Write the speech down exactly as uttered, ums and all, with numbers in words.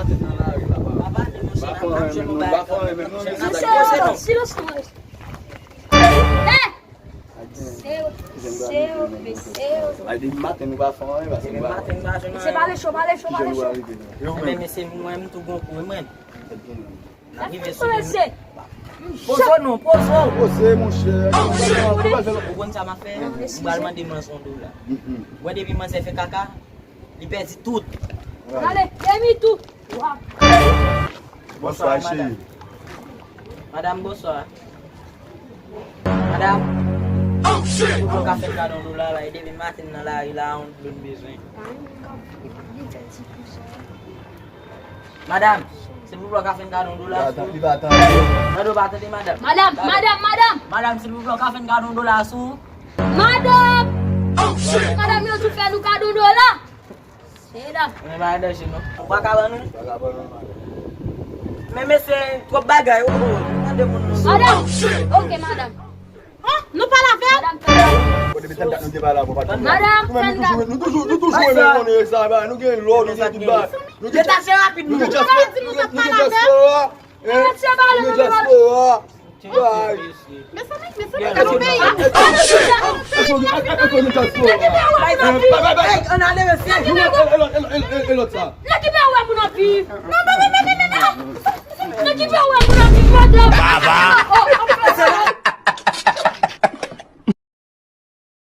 Papa, men monchè, n ap jwenn yon bagay. Silans, silans, silans. Hey! Se yo, se yo, men se yo. Ay, depi maten nou pa fè anyen, paske nou pa. Depi maten nou pa jwenn anyen. Mesye, pale cho, pale cho, pale cho. Yo, men, men, mesye, mwen, m tou gon kou, mwen. N ap rive sou li. Poze w non, poze w. Poze, monchè. Ou konn sa m ap fè? M pral mande manzè yon dola. Mwen, depi manzè fè kaka, li pèdi tout. Ale, demi tou. Bonswa, cheri. Madam, bonswa. Madam, ou ka fè kado yon dola la, e depi maten nan lari la, yon dlo n bezwen. Madam, silvouplè, ou ka fè n kado yon dola? Li pa tande. Tande, ou pa tande, madam? Madam, madam, madam! Madam, silvouplè, ou ka fè n kado yon dola sou? Madam! Madam, yo tou fè nou kado yon dola! Mèdam. Men pa danje non. Ou pa ka ban nou? Men mesye, twòp bagay, oh, oh, tande moun nou. Madam! Ok, madam. Hah? Nou pale avè l? Madam, tande. Bon, depi tèt dat nou te pale avè w, patwon. Madam, nou menm, nou toujou, nou toujou, nou toujou renmen konnen sa, ba, nou gen lò, nou gen tout bagay. Nou gen dyaspora, nou gen dyaspora. Mesye, pale, nou gen dyaspora. Bay. Mezanmi, mezanmi, gade peyi a. Ann ale, mesye. Nèg ki pa wè moun anpil. Nèg ki pa wè moun anpil, madam.